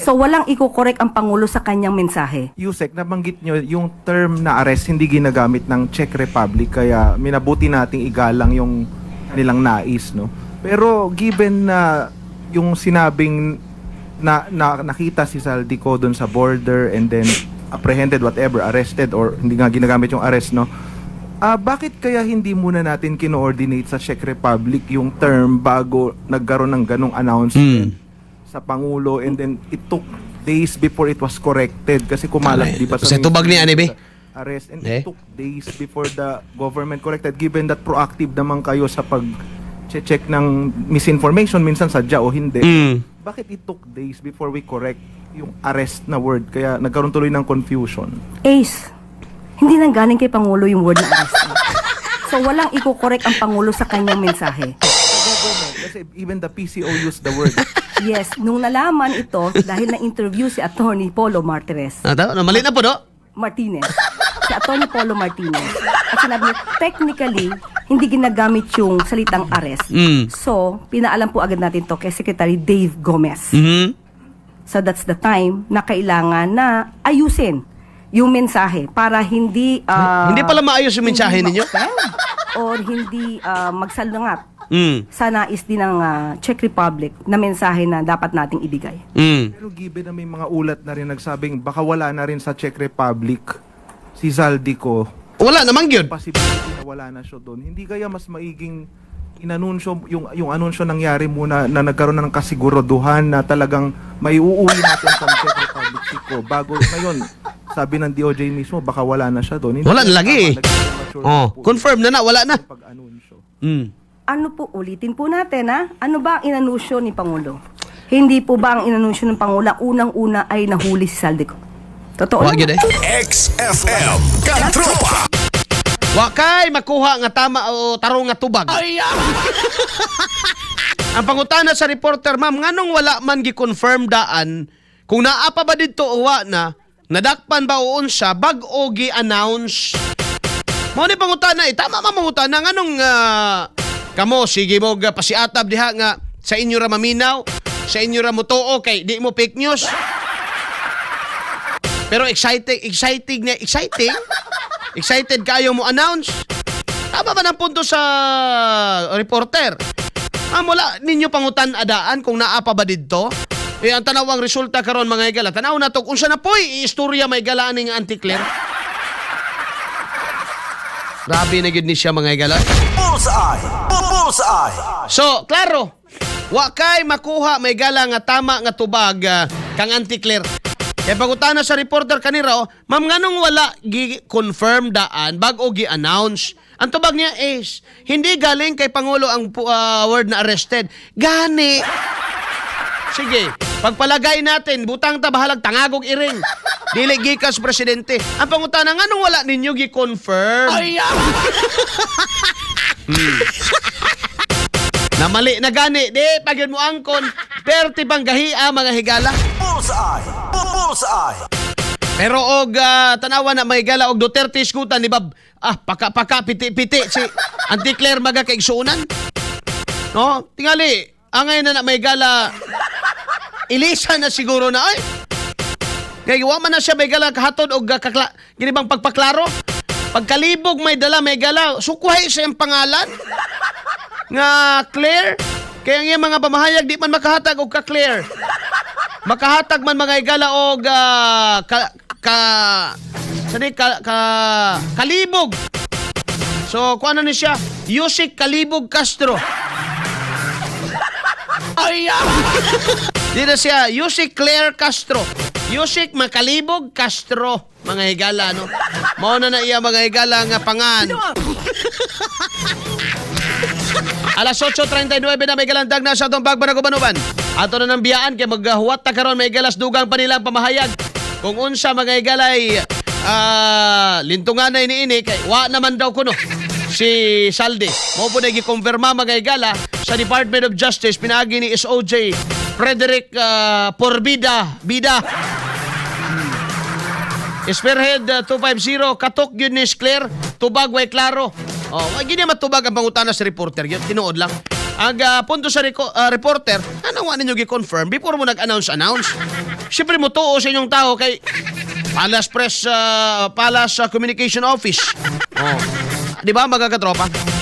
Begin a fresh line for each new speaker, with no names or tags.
So walang iko-correct ang Pangulo sa kanyang mensahe.
Usec, nabanggit nyo yung term na arrest hindi ginagamit ng Czech Republic, kaya minabuti nating igalang yung nilang nais, no? Pero given na yung sinabing na nakita si Zaldy Co doon sa border and then apprehended, whatever, arrested or hindi nga ginagamit yung arrest, no? Ah, bakit kaya hindi muna natin kino-coordinate sa Czech Republic yung term bago nagkaroon ng ganong announcement sa Pangulo, and then it took days before it was corrected kasi kumalat,
Alay,
di ba,
sa tubag ni ani, be?
Arrest and
Eh?
it took days before the government corrected, given that proactive naman kayo sa pag check ng misinformation, minsan sadya o hindi? Bakit it took days before we correct yung arrest na word, kaya nagkaroon tuloy ng confusion?
Ace, hindi nanggaling kay Pangulo yung word na arrest. So walang iko-correct ang Pangulo sa kanyang mensahe.
Government, kasi even the PCO used the word.
Yes, nung nalaman ito dahil na-interview si Attorney Polo Martires.
Ah, tama, mali na po, no?
Martinez. Si Attorney Polo Martinez. At sinabi niya, technically, hindi ginagamit yung salitang arrest. So, pinaalam po agad natin to kay Secretary Dave Gomez. So that's the time na kailangan na ayusin yung mensahe para hindi
Hindi pala maayos yung mensahe
hindi
ninyo?
ma-offend or hindi magsalungat sa nais din ng Czech Republic na mensahe na dapat nating ibigay.
Pero given na may mga ulat na rin nagsabing baka wala na rin sa Czech Republic si Zaldy Co,
Wala naman gyud.
Possibility na wala na siya doon. Hindi kaya mas maiging inanunsyo yung anunsyo nangyari muna na nagkaroon na ng kasiguraduhan na talagang maiuuwi natin from Czech Republic si Co bago ngayon sabi ng DOJ mismo baka wala na siya doon? Hindi
Wala na
kaya
lagi
tama,
eh.
naging premature
Oh,
na po
confirm na na, wala na.
yung pag-anunsyo.
Ano po, ulitin po natin ha? Ano ba ang inanunsyo ni Pangulo? Hindi po ba ang inanunsyo ng Pangulo unang-una ay nahuli si Zaldy Co? Totoo
Wa
naman.
gyud eh.
XFM. Katropa.
Wa kay makuha nga tama o tarong nga tubag. Ang pangutana sa reporter, "Ma'am, nganong wala man gi-confirm daan kung naa pa ba didto o wa na, nadakpan ba o unsa bag-o gi-announce?" Mao ni pangutana eh, tama man mangutana, nganong kamo sige mo ga pasiatab diha nga sa inyo ra maminaw, sa inyo ra motuo kay di mo fake news. Pero exciting, exciting na exciting. Excited kayo mo announce. Tama ba ng punto sa reporter? Ah, wala ninyo pangutan adaan kung naa pa ba didto? Eh, ang tanawang resulta karon, mga higala. Tanaw na to unsa na poy istorya may gala ning Auntie Claire. Grabe na gyud ni siya, mga higala.
Bullseye. Bullseye.
So, klaro. Wa kay makuha may gala nga tama nga tubag kang Auntie Claire. Kaya pangutana sa reporter kanira, oh, "Ma'am, nganong wala gi-confirm daan bag-o gi-announce?" Ang tubag niya is, hindi galing kay Pangulo ang word na arrested. Gani. Sige, pagpalagay natin, butang ta bahalag tangagog iring. Dili gikas presidente. Ang pangutana, nganong wala ninyo gi-confirm? Namali na gani, di pag yun mo angkon. Perti pang gahia, mga higala.
Bullseye. Bullseye.
Pero og tanawa na may gala og Duterte iskutan ni Bab. Ah, paka paka piti piti si Auntie Claire maga kay igsuonan. No, tingali angay na na may gala ilisa na siguro na ay. Kay wa man na siya may gala kahatod og kakla gini bang pagpaklaro. Pagkalibog may dala may gala, sukwahi sa iyang pangalan nga Claire. Kaya ang iyang mga pamahayag di man makahatag og ka-clear. Makahatag man, mga igala, og ka ka sani ka, ka kalibog. So kuano ni siya? Yusik Kalibog Castro. Ay! Di na siya Yusik Claire Castro. Yusik Makalibog Castro, mga higala, no. Mao na na iya, mga higala, nga pangan. Alas 8:39 na may galandag na sa atong pagpanagubanuban. Ato na ng biyaan kay maghuwat ta karon may galas dugang pa nilang pamahayag. Kung unsa, mga higalay, lintungan na iniini kay wa naman daw kuno si Zaldy. Mao po na gikonfirma, mga higala, sa Department of Justice pinaagi ni SOJ Frederick Porbida Bida. Spearhead 250, katok yun ni Claire, tubag way klaro. Oh, wag gini matubag ang pangutana sa reporter, yun tinuod lang. Ang punto sa reporter, ano wa ninyo gi-confirm before mo nag-announce announce? Siyempre mo tuo sa inyong tao kay Palace Press, Palace Communication Office. Oh. Di ba, mga katropa?